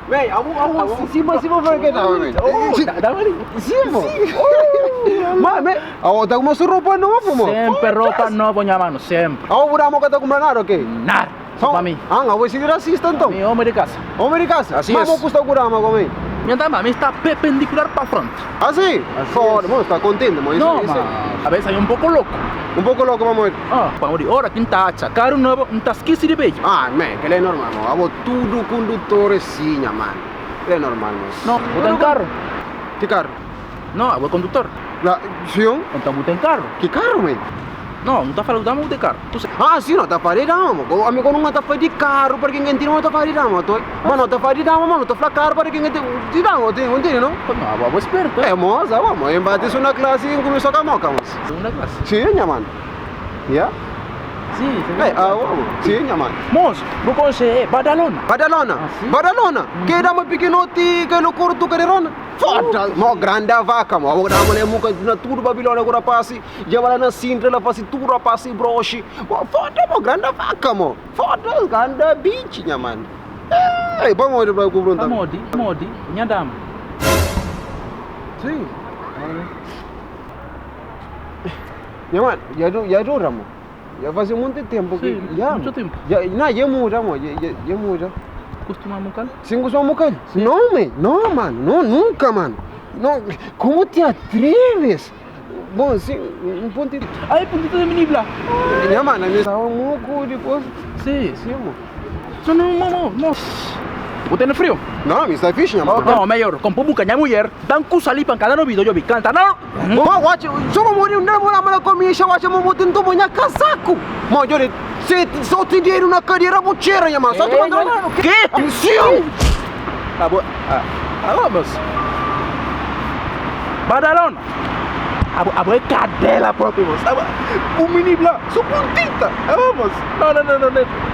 Man, abo, abo, sima, sima fala que tava, man. Oh, dá ali. Sim, mo. Ma, man, abo tá com roupa nova, mo. Sempre roupa nova, nha mano, sempre. Abo buramo ka tá comprando nada, ok? Nada. Só pa mi. Ah, abo esse racista então. Mi homem de casa. Homem de casa. Assim Mas é. mo custa curama com mim. Minha dama, mi está perpendicular pa frente. Ah, sim? Foda, mo, tá contente, mo. Isso, No, isso. ma. A veces hay un poco loco. Um pouco louco, mamãe. Ah, pa ori, ora quem tá acha, carro novo, não tá esqueci de beijo. Ah, man, que ele é normal, mo. Abo tudo condutor é sim, mano. Ele é normal, mo. No, botar em carro. Que carro? No, abo é condutor. La, sim? Então botar em carro. Que carro, man? No, não tá falando da de carro. Tu sabe. Ah, sim, não tá falando dama, mo. Amigo não tá falando de carro para quem entende, não tá falando dama, tô. Mano, tá falando dama, mano, tá falando carro para quem entende. De dama, tem, entende, não? No, abo, abo é esperto. É, moça, vamos, embate isso na classe e começou a camoca, moça. Segunda classe. Sim, nha, mano. Yeah? Sim, segunda É, ah, classe. vamos. Sim, nha, mano. Moço, vou conhecer Badalona. Badalona, Ah, sim? Badalona, que dama pequenote, que no curto, que rona. Foda, mo grande a vaca, mo. Agora dama muka na tudo Babilônia agora passe, já vai lá na Sintra, ela faz tudo rapaz broche. Mo foda, mo grande a vaca, mo. Foda, grande bicho, nha mano. Ei, vamos olhar para o cobro Modi, Modi, minha dama. Sim. Nha mano, já do, já do ramo. Já fazia muito tempo que Sim, já. muito tempo. Já, não, já muda, mo, já, já, já muda. Costuma mucal? Sem gostar mucal? Não, man. Não, mano. Não, nunca, mano. Não, como te atreves? Bom, sim, um pontito. Ai, puntito de minibla. Minha mano, a minha estava muco depois. Sim. Sim, mo. Não, não, não, não, não. Você tem frio? Não, me está fixe, mano. No, melhor, com buca minha mulher, dan kusali pan cada novido, eu vi, canta, não. Mo, watch, só mo morrer, não vou lá para comer, só watch, mo botar no minha casaco. Mo, eu se só te dinheiro na cadeira, vou tirar, minha mano. Só te Ei, mandar. mano, quê? Sim. Ah, boa. Ah, ah, vamos. Badalona. Abo, abo é cadela próprio, moço. Abo, o minibla, só puntita. Ah, vamos. Não, não, não, não, não.